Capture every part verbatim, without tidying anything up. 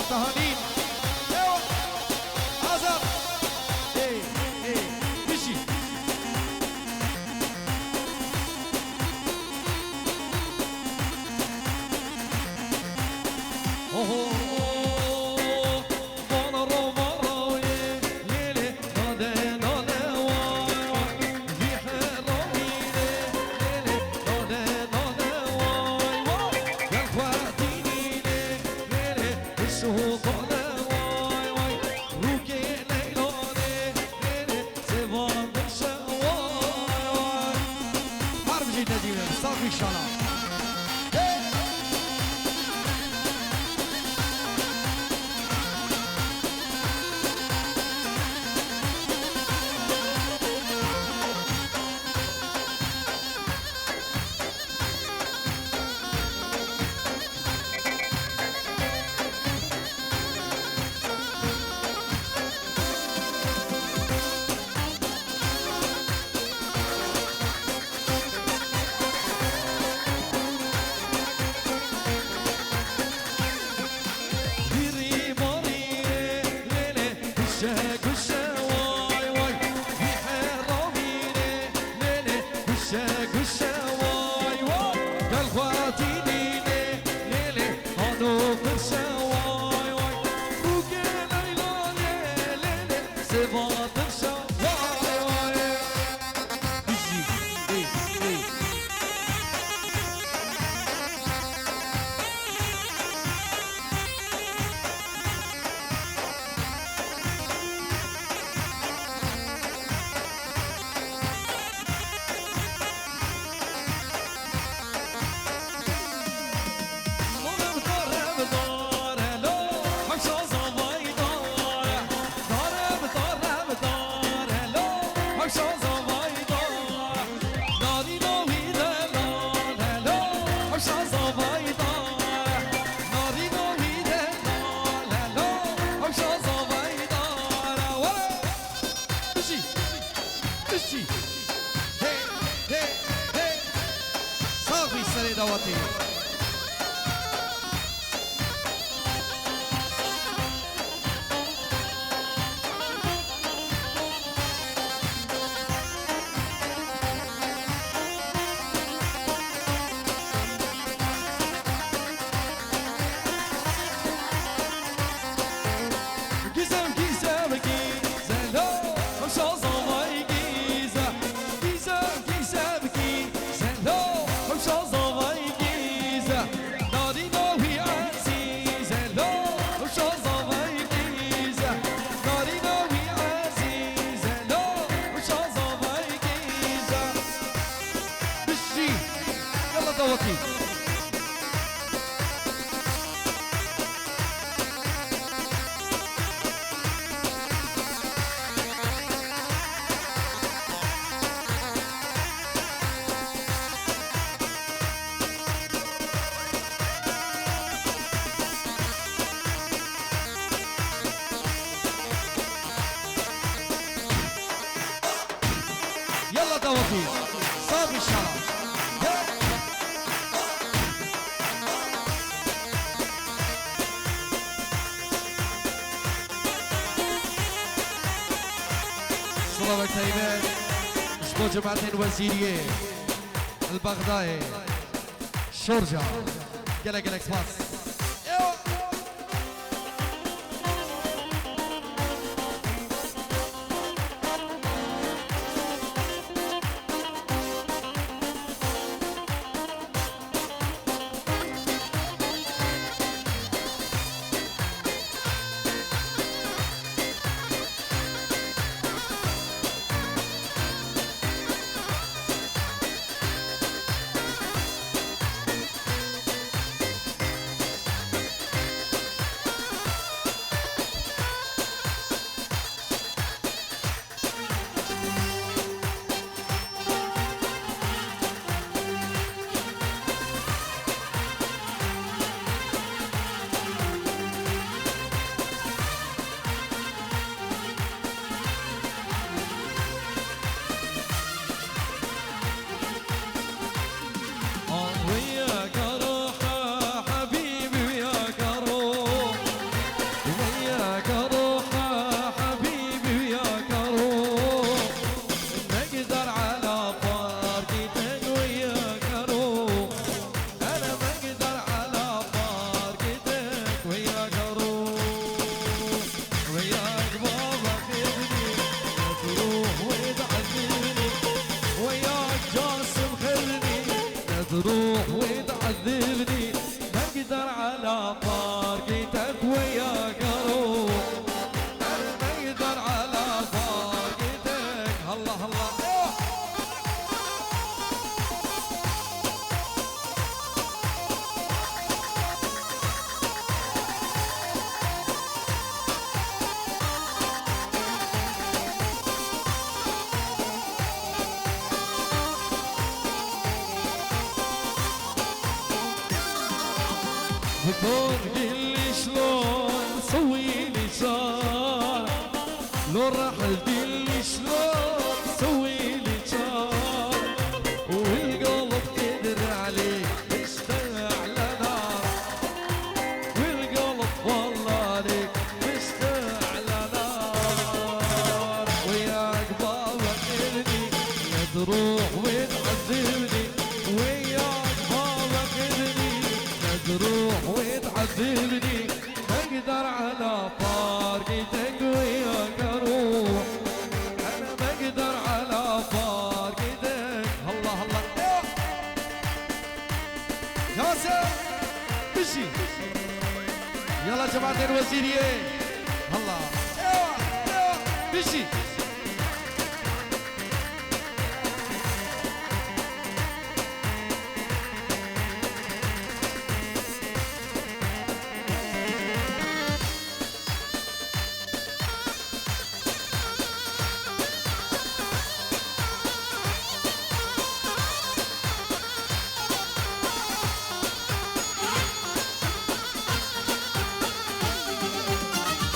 Tahanî. Ew. Azad. Ê, ê, bijî. Oho. Vana ro vana ye, lê lê, nane, nane, way, way. Vî heramî lê, lê lê, nane, nane, way, way. Gel xwe dînî lê, lê lê, Şûqale way way, rûkê Leylanê, lê lê, sêvan dimşe way way. Her bijî Nedîmê, sax bî şala. Hey! Hîrî marî lê lê, guşe guşe way way. Vî heramî lê lê, guşe guşe way way. Gel xwe dînî lê lê, hano qirşe way way. Rûkê Leyla lê lê lê, sêva dimşe way way. Bijî, ê, ê. Bijî! Bijî! Hey! Hey! Hey! Sax bî serê dawetê. Gizem, gizem, gizelo, hoşa zavay gize. Gizem, gizem, gizelo, hoşa zavay gize. Narîna wî ezîze lo, hoşa zavay gize. Narîna wî ezîze lo, hoşa zavay gize. Bijî. Yalla dawetî. Yalla dawetî. Sax bî şala. Hey! Silavek taybet ji bo cemaetên Wezîriyê li Bexdayê. Şorca. Gelek gelek spas. دكتور قل لي شلون نسوي لي شعر، لو راح تقول لي شلون نسوي لي شعر، والقلب قدر عليك مشتاق لنار، والقلب والله عليك مشتاق لنار. وياك بابا خذني، لا تروح وتعذبني، وياك بابا خذني، لا تروح وتعذبني. ما اقدر على فارقتك، وياك اروح، انا ما اقدر على فارقتك. الله الله. ياسر بشي. يلا جماعة الوزيرية. الله. بشي.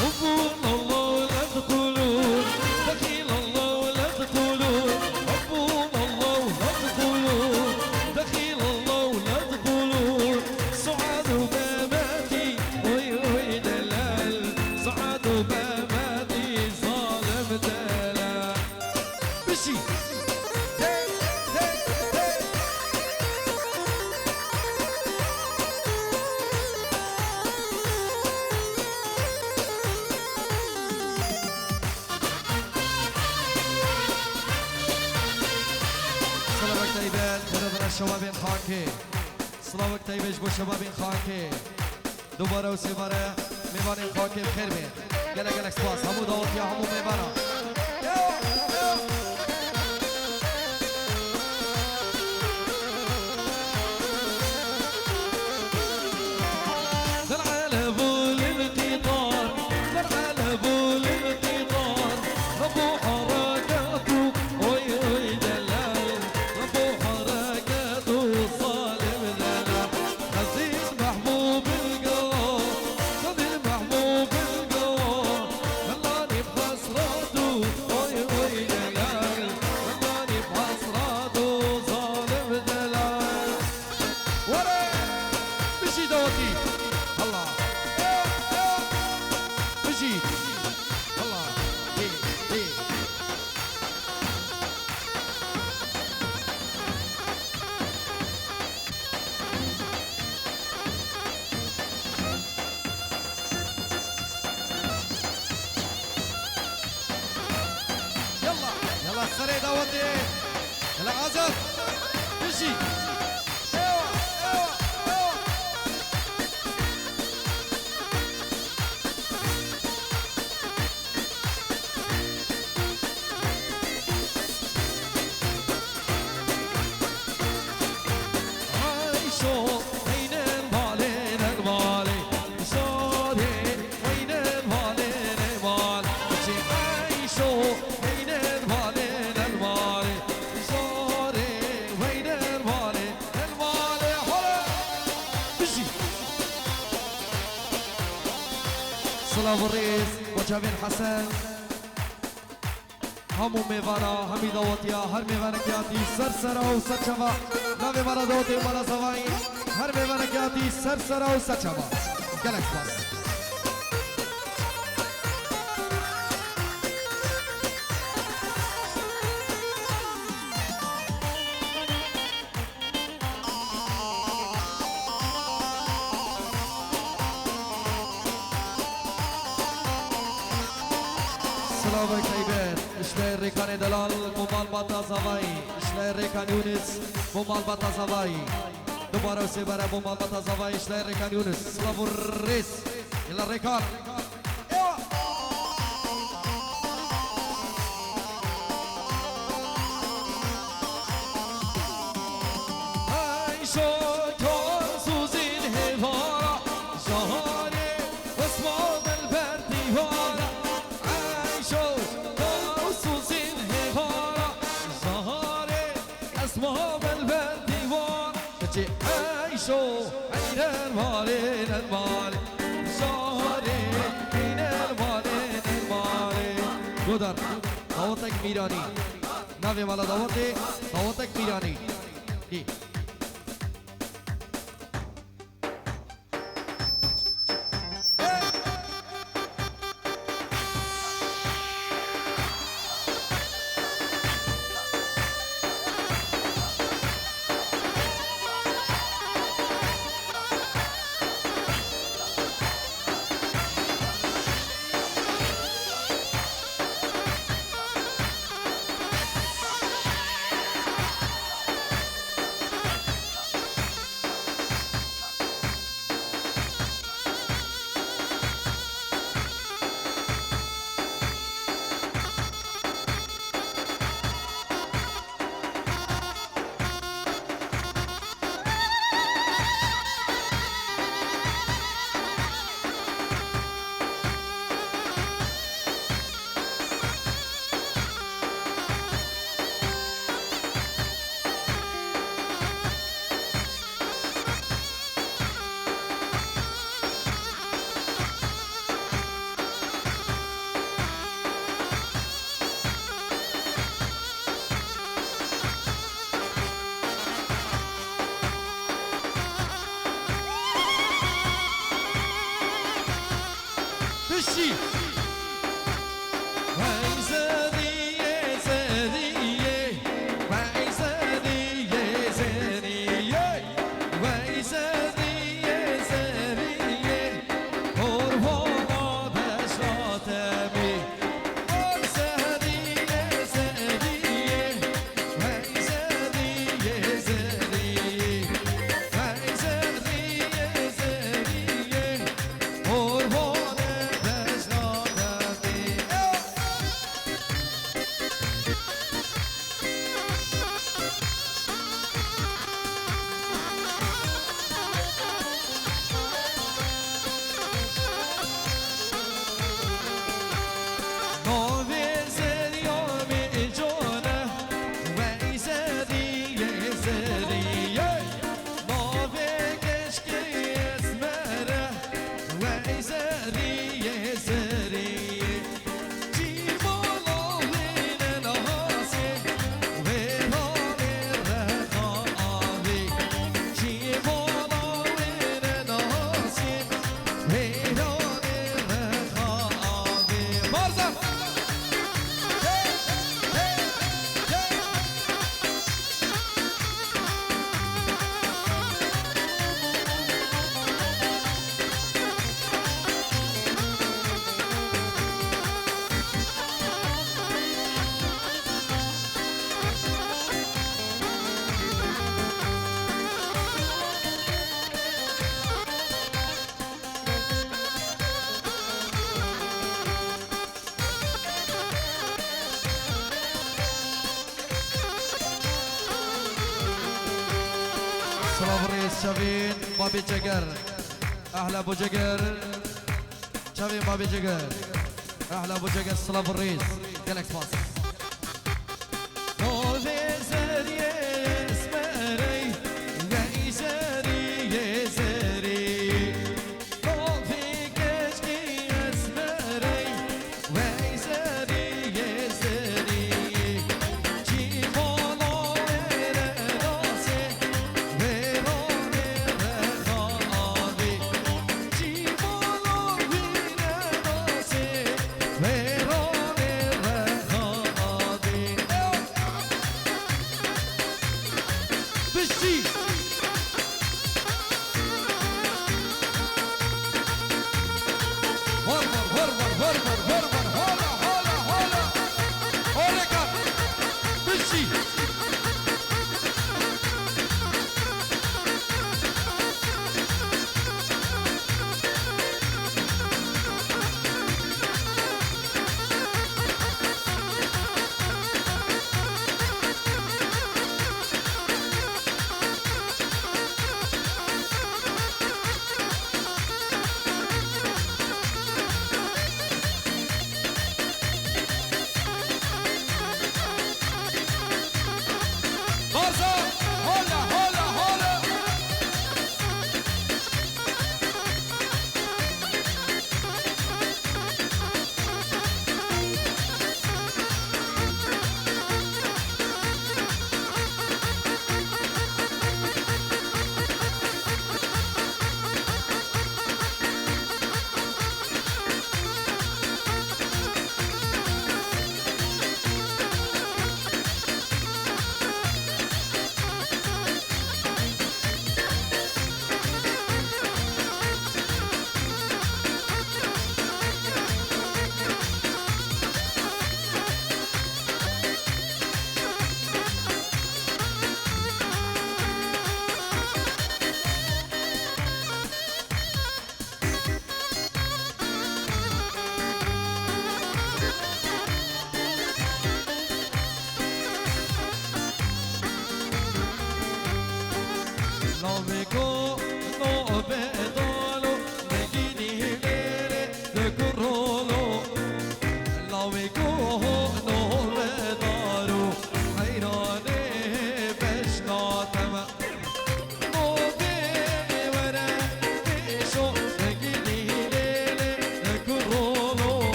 حبونا الله ولا تقولون، دخيل الله ولا تقولون، حبونا الله ولا تقولون، دخيل الله ولا تقولون، سعاد وباباتي، وي وي دلال، سعاد وباباتي، ظالم دلال. بشي. تي، تي، تي. Silavek taybet, bira bira şebabên Xakê. Silavek taybet ji bo şebabên Xakê. Dubare û sêbare mêvanên Xakê bi xêr bên. Gelek gelek spas. Hemû dawetiya hemû mêvana. دلع على بول القطار، دلع على بول القطار، ربو حركاتو، اوي اوي دلال، ربو حركاتو، ظالم دلال. خزيت محبوب القلب، خزيت محبوب القلب، خلاني بحسراتو، اوي اوي دلال، خلاني بحسراتو، ظالم دلال. ورا بجي دوتي. الله. بجي. الله. هي، هي. يلا، يلا سري دوتي. يلا عزف. بجي. ايوه، ايوه، ايوه. Ayşo, heynen balê, nen balê, zarê, heynen balê, nen bal. Çi Ayşo, heynen balê, nen balê, zarê, heynen balê, nen balê. Hore! Bijî! Silav û rêz bo çavên Hesen. Hemû mêvana, hemî dawetiya, her mêvanekî hatî ser sera û ser çava. Navê me re dawetê me re zavayî. Her mêvanekî hatî ser sera û ser çava. Gelek spas. Silavek taybet, ji lê Rêkanê delal, bo malbata zavayî, ji lê Rêkan Yûnis, bo malbata zavayî. Dubare û sêbare bo malbata zavayî, ji lê Rêkan Yûnis. Silav û rêz. Yela Rêkan. Ayşo, kansuzin hêvara, jahane, wesma belber dîvara. Ayşo, kansuzin hêvara, jahane, esma belber dîvara. Keçê Ayşo, Nermalê, nermalê, zarê, nermalê, nermalê. Godar, dawetek Mîranî. Navê mala dawetê, dawetek Mîranî. Dî. Piştî. Wey zeriyê, zeriyê, wey zeriyê, zeriyê, wey zeriyê, zeriyê, horvana deşatemî. Wey zeriyê, zeriyê, wey zeriyê, zeriyê, wey zeriyê, zeriyê, horvana deşatemî. Navê zerya min cane, wey zeriyê, zeriyê. Navê keşkê esmer e, wey zeriyê, zeriyê. Çî mala wê ne nahasê, wêranê rexa avê. Çî mala wê ne nahasê, wêranê rexa avê. Barzan! Hey, hey, hey! Silav rêz çavên babê Ceger. Ehla bo Ceger. Çavên babê Ceger. Ehla bo Ceger, silav rêz. Gelek spas. Navê zeriyê esmerey, wey zeriyê, zeriyê. Navê keşkê esmerey, wey zeriyê, zeriyê. Çî mala wê ne nahasê, wêranê rexa avê. Çî mala wê ne nahasê, wêranê rexa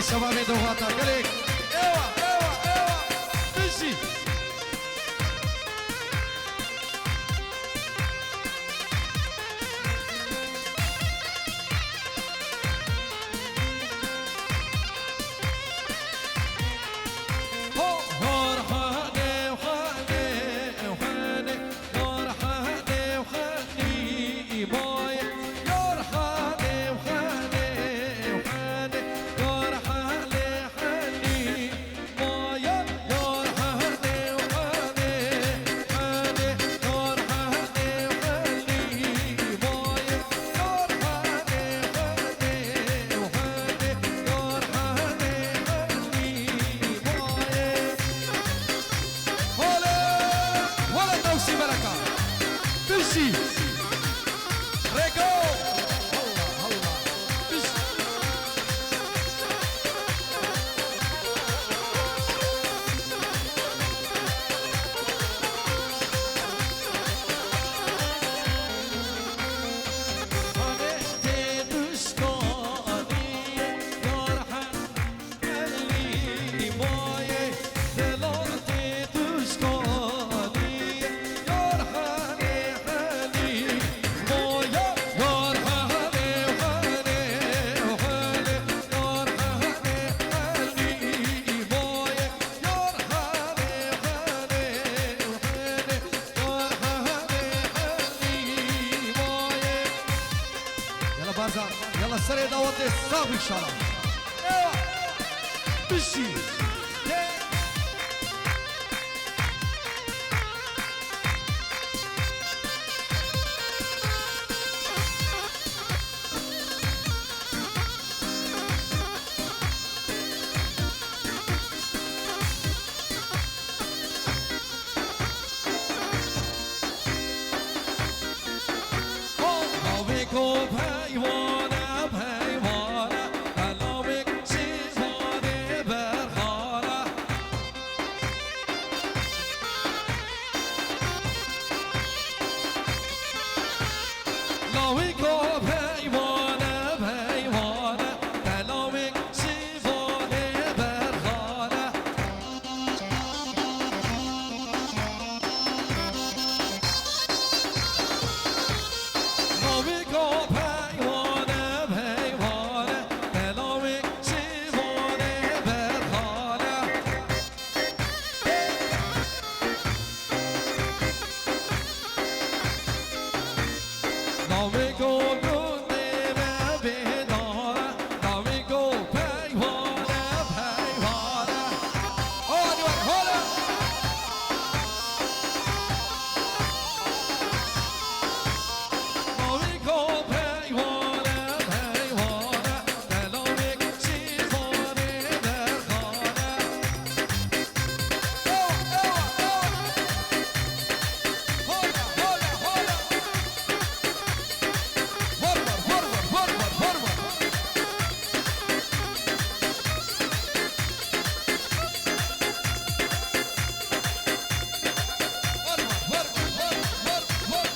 Şebabê Dogata gelek. Ewa, ewa, ewa. Bijî. Ho, hor, hane, hane, hane. Yar hane û hanî maye, yar hane û hane û hane, yar hane hanî maye, yar hane û hane, hane, yar hane û hanî maye, yar hane, hane û hane, yar hane hanî maye. Hole! Hole Tewsî Meleka! Bijî! Rego! Allah, Allah! Bijî! Hane tê duşkanî, yar he- Yala Barzan, yala serê dawetê sax bî inşallah. Ewa! Bijî! Lavêko peyvane, peyvane, belavêk şîvane berxane. Lavêko peyvane, peyvane, belavêk şîvane berxane. Navêka peyvane, peyvane, belavêk şîvane berxane. Navêko gundê me bêdare, navêko peyvane, peyvane. Hadi ver, hadi. Navêko peyvane, peyvane, belavêk şîvane berxane. Ewa, ewa, ewa. Hola, hola, hola. Var var, var var, var var, var var. Var var, var var, var var, var var.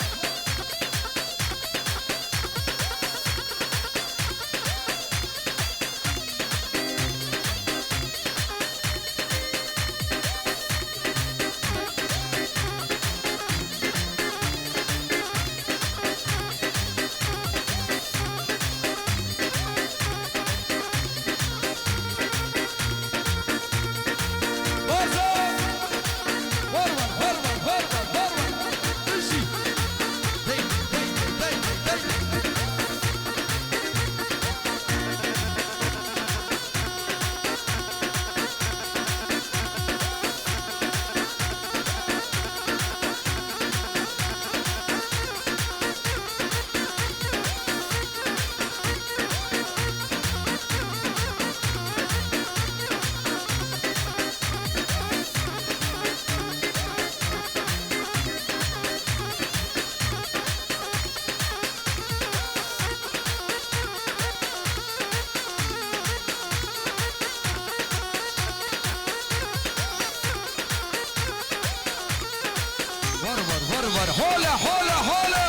Var var, var var. Hola, hola, hola.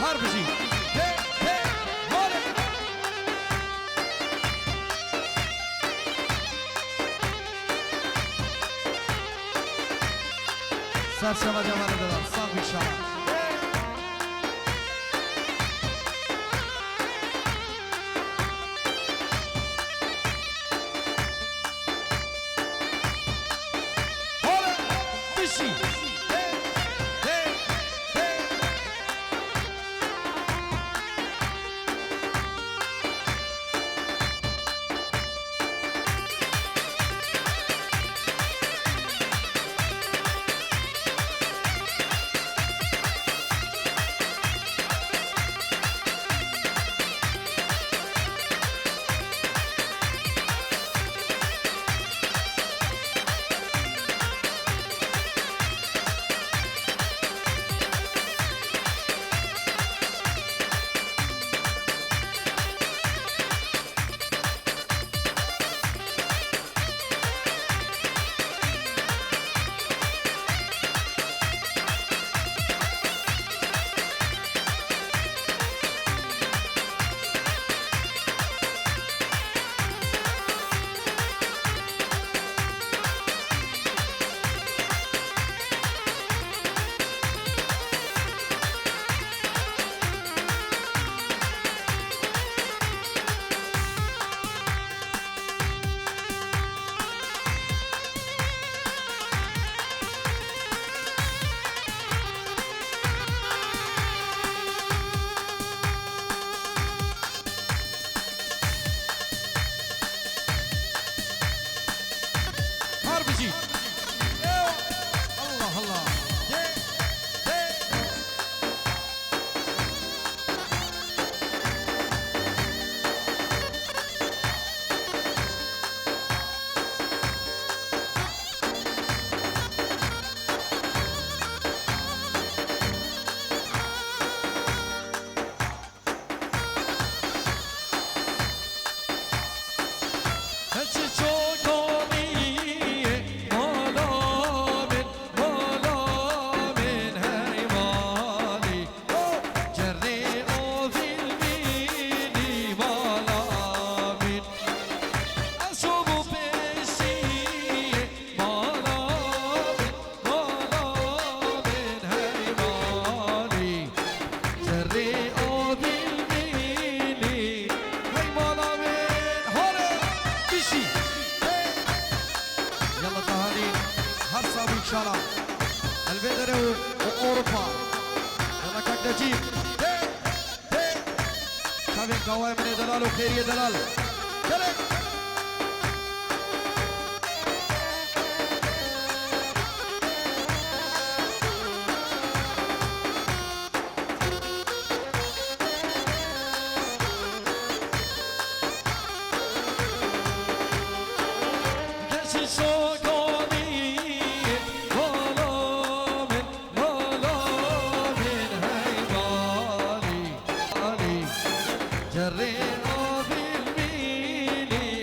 Her bijî. Hey, hey, hale. Serçeme devam edelim. Sağ inşallah. Hale, dişi. Hey, hey, hey. Har bijî. Ew. Allah Allah. De, de. Çiçokanî mala min, mala min hey malî. Cerrê avîl mînî mala min. Ez çûbû pêşî mala min, mala min hey malî. Cerrê avîl mînî hey mala min. Hale, bişî. Hey. Yalla tahanî. Her sabû inşallah. Elvê dere û, û Ewropa. Yalla kak Necîb. Hey. Hey! Çavên qawayê min ê delal û xêriyê delal. Gelek! Geçin şokanî, bala min. Mala min hey malî, malî. Cerrê avîl mînî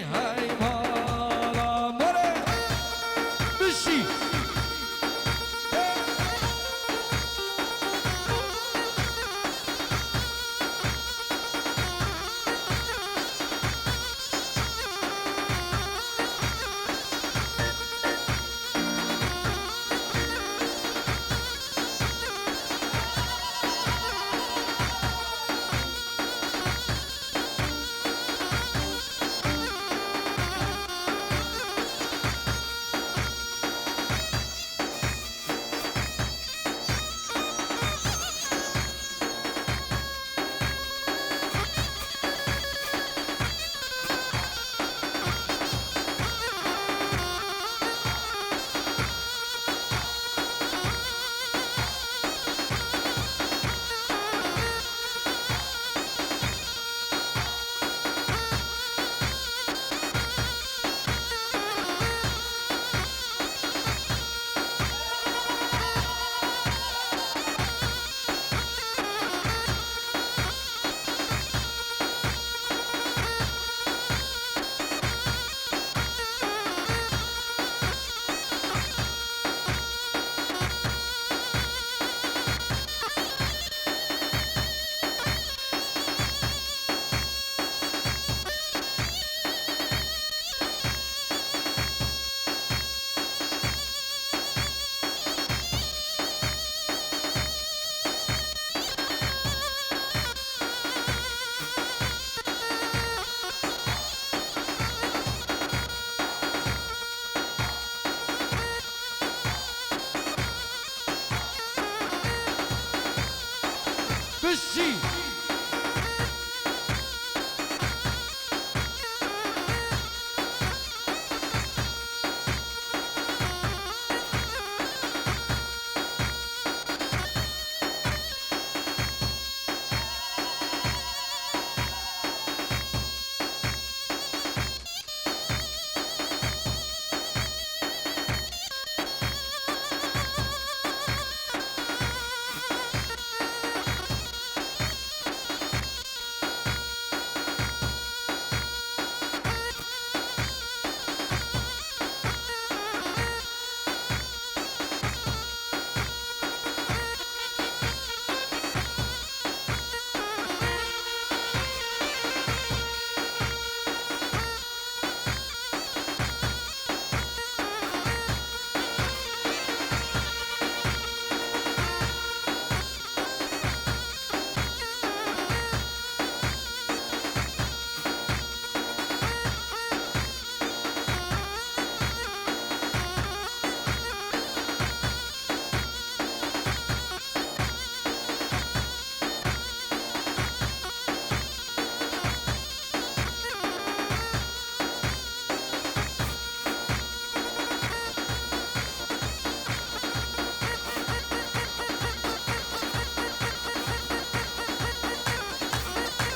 Piştî.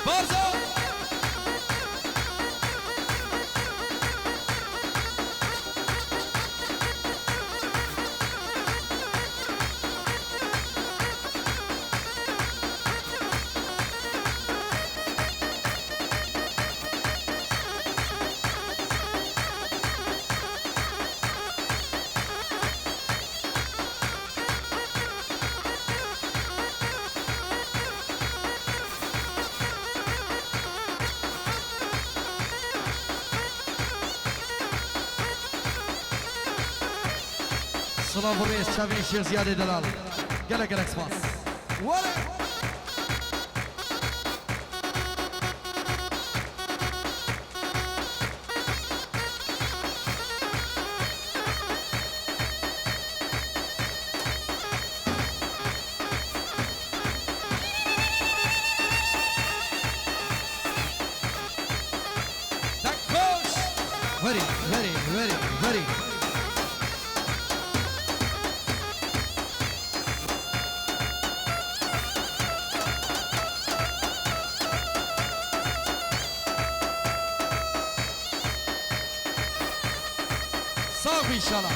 Barzo! Silav û rêz çavên Şêx Ziyadê delal. Gelek gelek spas. Were! Dek koş! Werî, werî, werî, werî. Sax bî înşallah.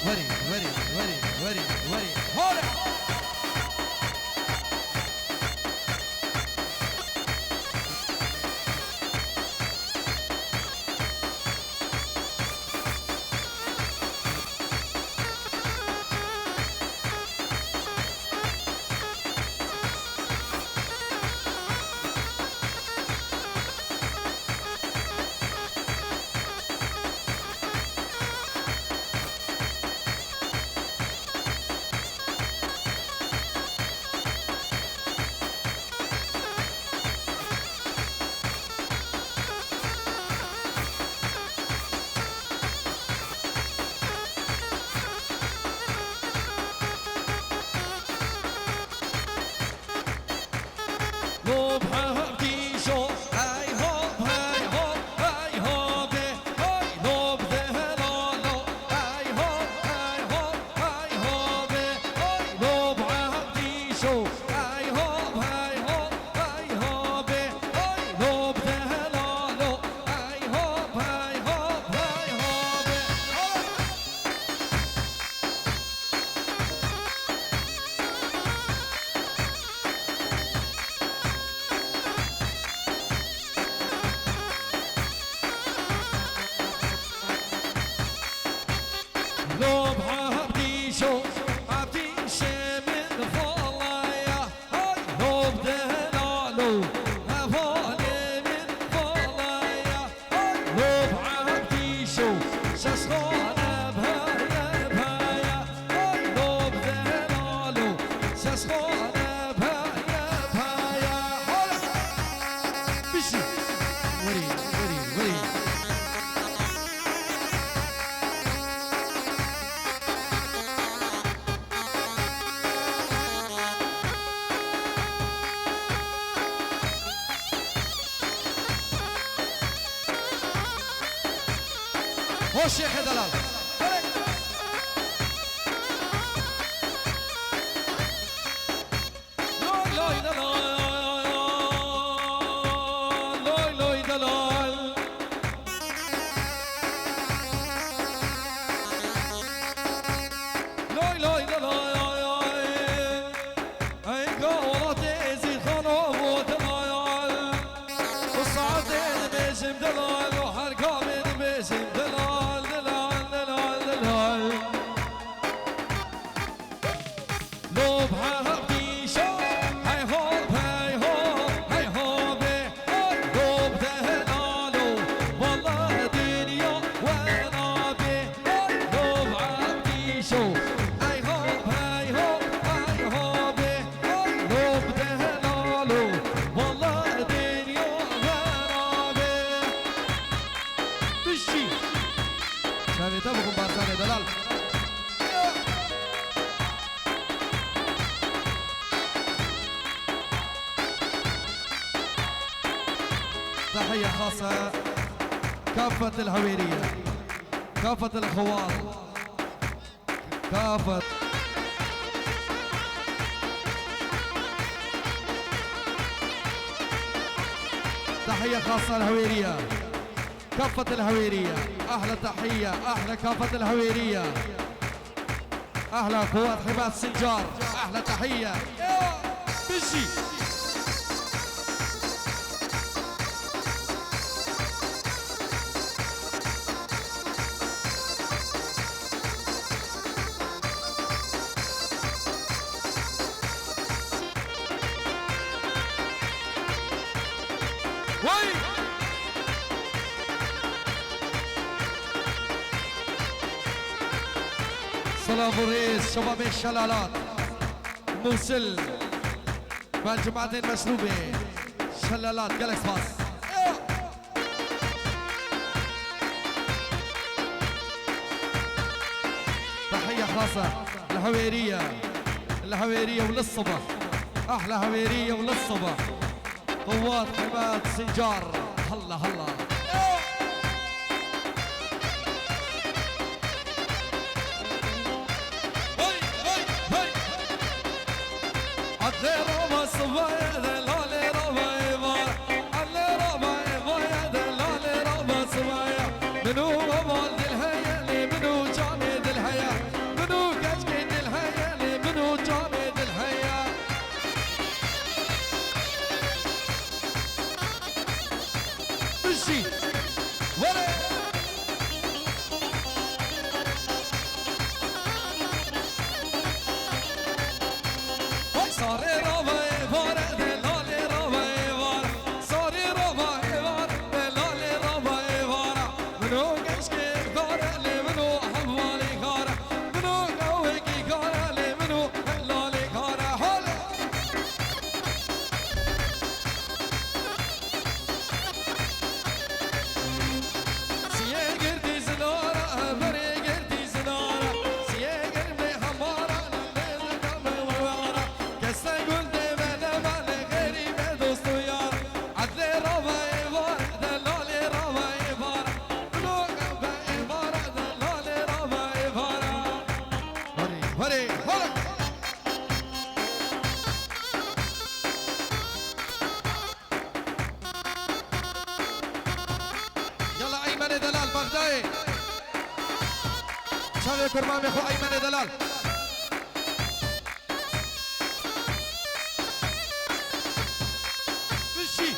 Werî, werî, werî, werî, werî. Hole! Bişî. Werî, werî, werî. Ho şêxê delal. Lay lay delal. Lay lay delal. Lay lay delal. Ey ka welatê Êzîdxano bû delal. Û saetê dibêjim delal û her gavê dibêjim delal, delal, delal, delal. Lob hevdîşo, hey ho, hey ho, hey ho be. Lob delalo, walla dinya wena be. Lob hevdîşo, hey ho, hey ho, hey ho be. Lob delalo, walla dinya wena be. Tişî. Çavê te bixwim barzanê delal. تحية خاصة كافة الهويرية، كافة الخوال، كافة. تحية خاصة الهويرية، كافة الهويرية، أحلى تحية، أحلى كافة الهويرية. أحلى قوات حماية سنجار، أحلى تحية. بشي. وي. سلام الرئيس شباب الشلالات. موصل. مجموعة المشروبة. شلالات، جالكس باص. تحية خاصة لهويرية. لهويرية وللصبح. أحلى هويرية وللصبح. قوات حماية سنجار. هلا، هلا. هاي، هاي، هاي. عدلي رابا صبايا، دلالي رابا إيفار. عدلي رابا إيفايا، دلالي رابا صبايا. منو غوال دلهيا، لي منو جامي دلهيا. منو كشكي دلهيا، لي منو جامي دلهيا. بشي. ولي. Sarê ravayê vare, delalê ravayê vare. Sarê ravayê vare, delalê ravayê vare. Min o geşkê kare, lê min o hevalê kare. Min o gawekî kare, lê min o helalê kare. Hale! Siyê girtî zinara, berê girtî zinara. Siyê girmê hemara, lê zikame wara. Keste gul dê me ne male, xêrî me dost û yar. Edlê rava êvar, delalê rava êvar. Bilo be êvara, delalê rava êvara. Hore, hore, hore. Yala Eymenê delal, Bexdayê. Çavê kurmamê xwe Eymenê delal. Bişî.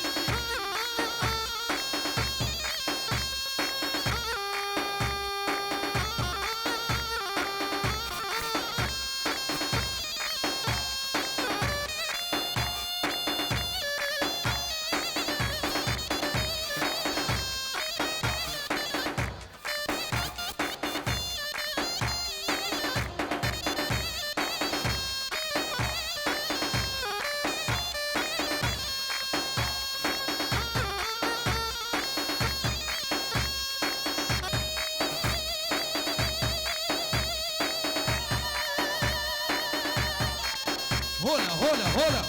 Hola, hola, hola.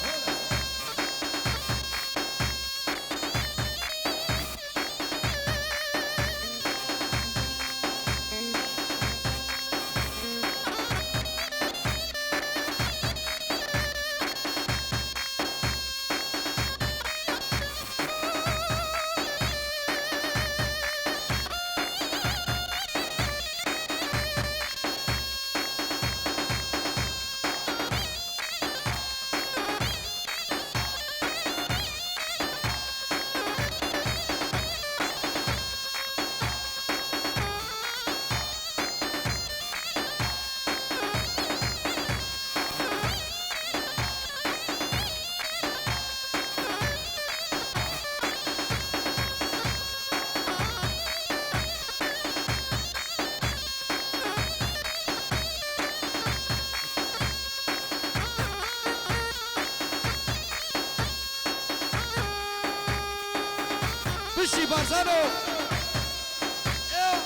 Bişî Barzano. Ew.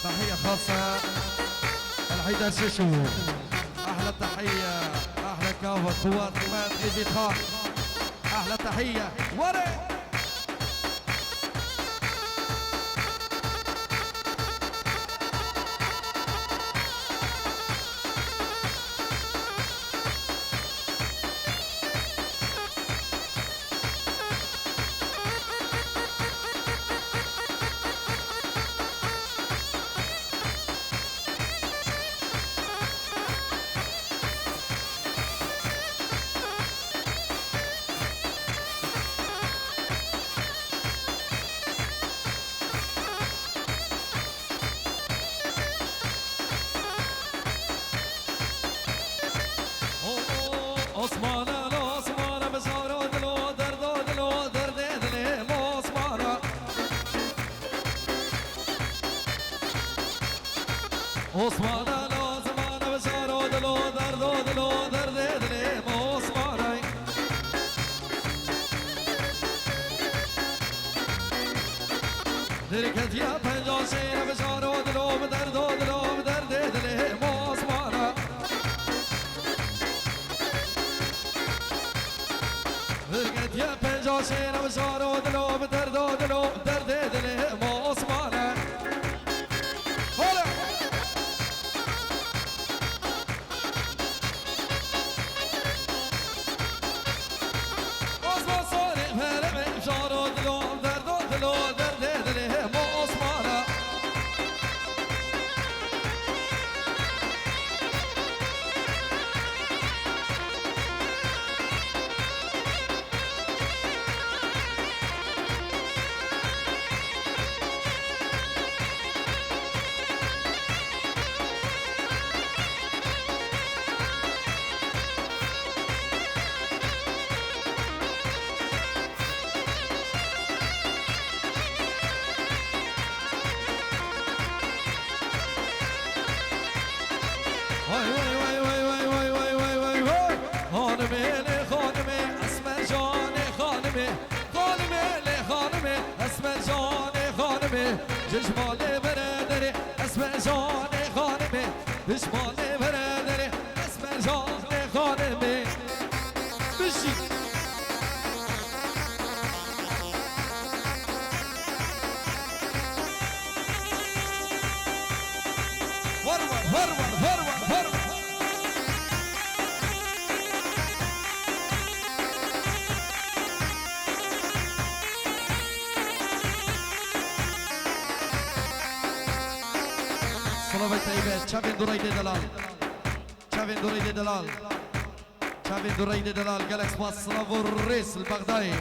تحية خاصة لحيدر شيشو. أحلى تحية، أحلى كافة، قوات حماية يزيد خان. أحلى تحية. وري. Osmane, lo Osmane, bizaro dilo, derdo dilo, derdê dilê Osmane. Osmane, lo Osmane, bizaro dilo, derdo dilo, derdê dilê Osmane. Dirketiye penca şêre bi şaro dilo, bi derdo dilo, bi derdê dilê Osmana. Dirketiye penca şêre bi şaro dilo, bi derdo dilo, bi derdê dilê Osmana. Hola! Osman Sarı, Fereme, Jaro, Dilo, Derdo, Dilo, Derdê dilê hemo Osmana. Vay, vay, vay. Xanimê lê xanimê, Esmer Canê xanimê. Xanimê lê xanimê, Esmer Canê xanimê. Cejmalê bere derê, Esmer Canê xanimê. Cejmalê bere derê, Esmer Canê xanimê. Bijî. Var var, var var, var var, var var. Silavê te be, çavên durayê delal. Çavên durayê delal. Çavên Dureydê delal, gelek spas, silav û rêz li Bexdayê.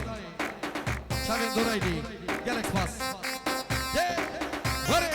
Çavên Dureydê, gelek spas. Dê, werê.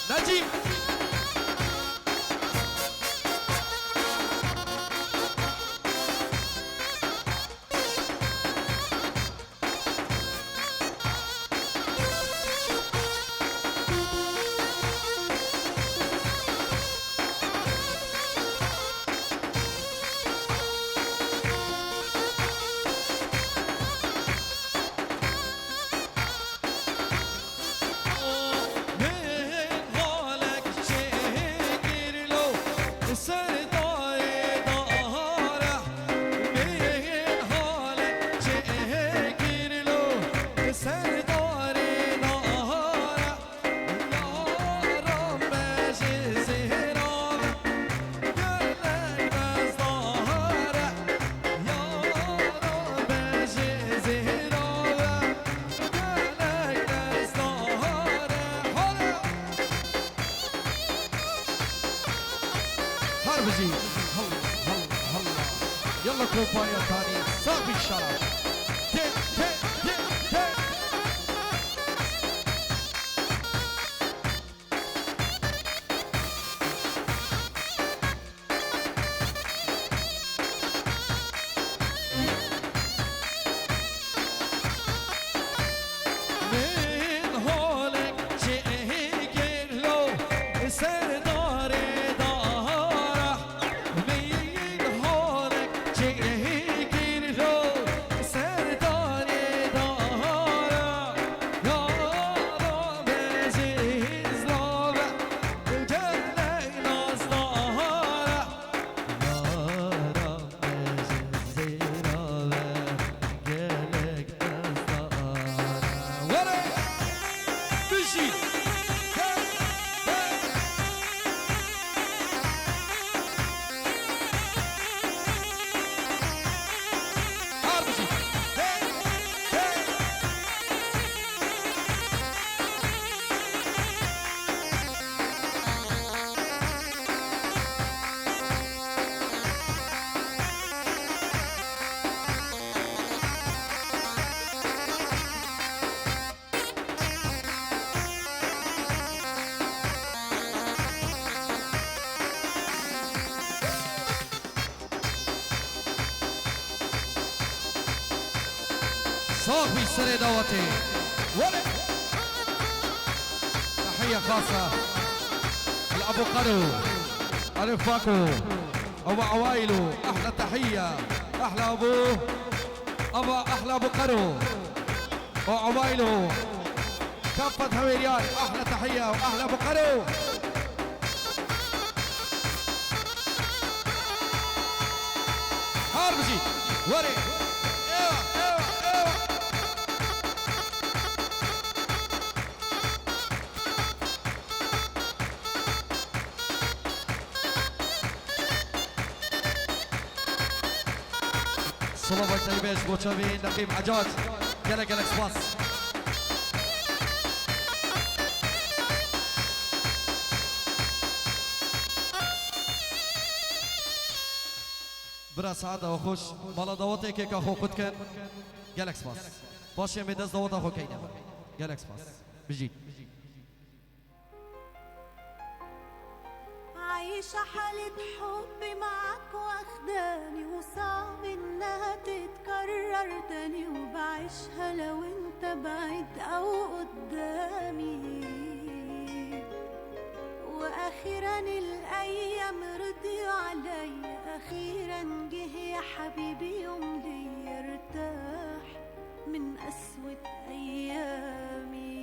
Necîb! Har bijî. Halla, halla, halla. Yalla kompanya tanî. Sax bî şara. Te, te, te, te. Sax bî serê dawetê. Were. تحية خاصة لأبو قرو، ألف فاكو، أبو عوايلو، أحلى تحية، أحلى أبو، أبا أحلى أبو قرو. وعوايلو كافة هويريان، أحلى تحية وأحلى بقرو. هار بجي. وري. ايوا، ايوا، ايوا. Silavek te bêj bo çavê Neqîb Ecac. Gelek gelek spas. Ra saeta xweş. Mala dawetê kêka xwe qut kin. Gelek spas. Paşê em ê dest daweta xwe keyne. Gelek spas. Bijî. عايشة حالة حب معاك واخداني، وصعب إنها تتكرر تاني، وبعيشها لو انت بعيد أو قدامي. وأخيرا الأيام رضيوا عليا، أخيرا جه يا حبيبي يوم ليا ارتاح من قسوة أيامي.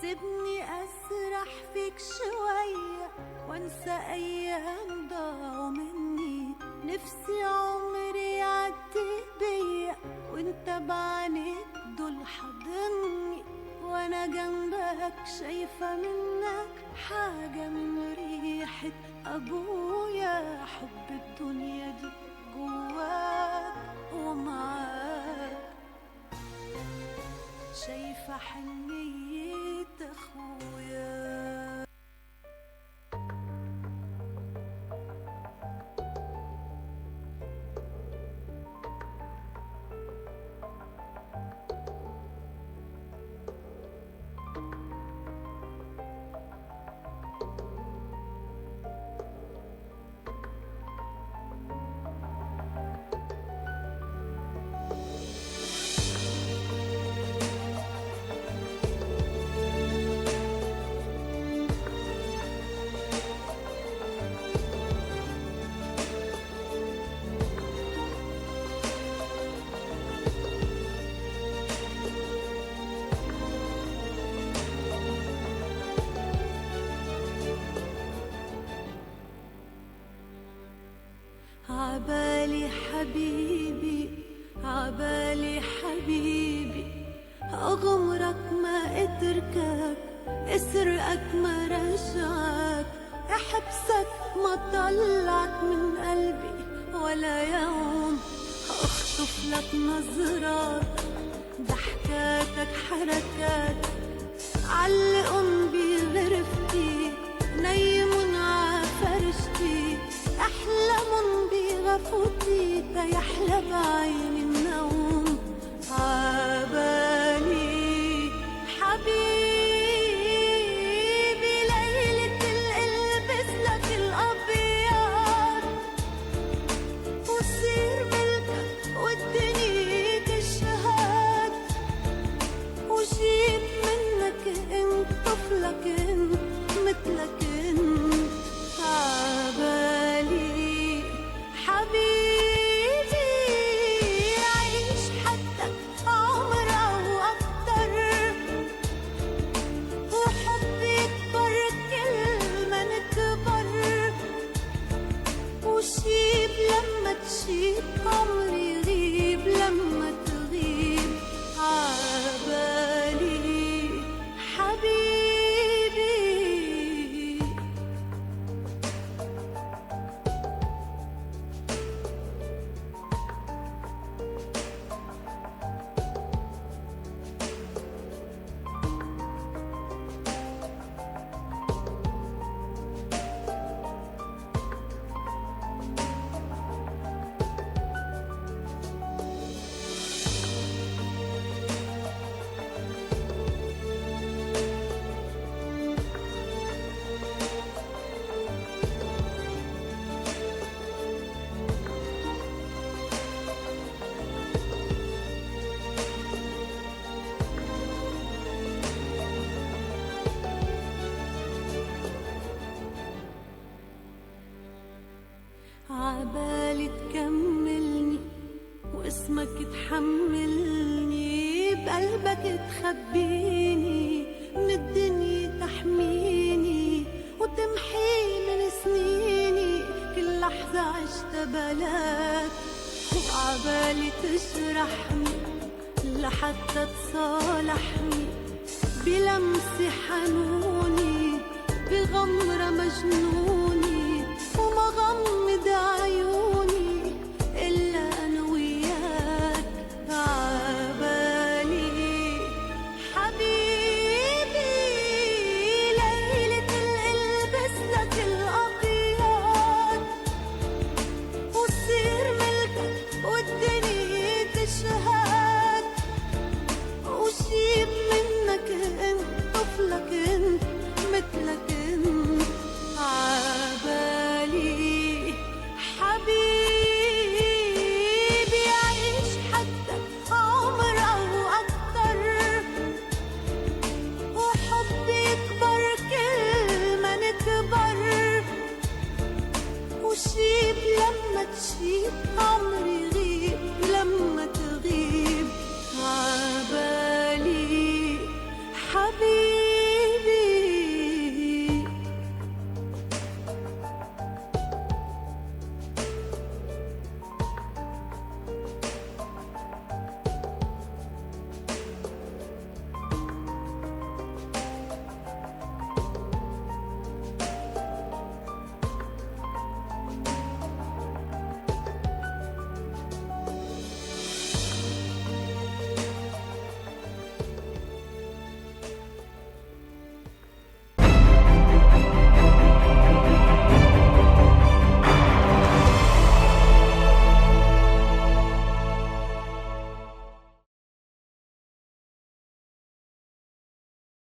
سيبني أسرح فيك شوية وأنسى أيام ضاعوا مني. نفسي عمري يعدي بيا وأنت بعينيك دول حاضني، وأنا جنبك شايفة منك حاجة من ريحة أبويا. حب الدنيا دي جواك ومعاك. شايفة حنية أخويا. عبالي حبيبي، عبالي حبيبي، أغمرك ما أتركك، أسرقك ما رجعك، أحبسك ما طلعك من قلبي ولا يوم، أخطف لك نظرات، ضحكاتك، حركاتك، علقن بغرفتي، نيمن ع فرشتي، أحلمن بغفوتي، تيحلى بعيني النوم. عبالي حبيبي، ليلة القلب الأبيض، وصير ملكك والدنيا تشهد، وجيب منك انت طفلك انت، مثلك انت. عبالي حبيبي، عيش حدك عمر أو أكتر، وحب يكبر كل ما نكبر، وشيب لما تشيب عمري يغيب لما تغيب عبالي حبيبي. عبالي تكملني واسمك تحملني، بقلبك تخبيني، من الدنيا تحميني، وتمحي من سنيني كل لحظة عشتها بلاك. وعبالي تجرحني لحتى تصالحني، بلمسة حنوني، بغمرة مجنوني،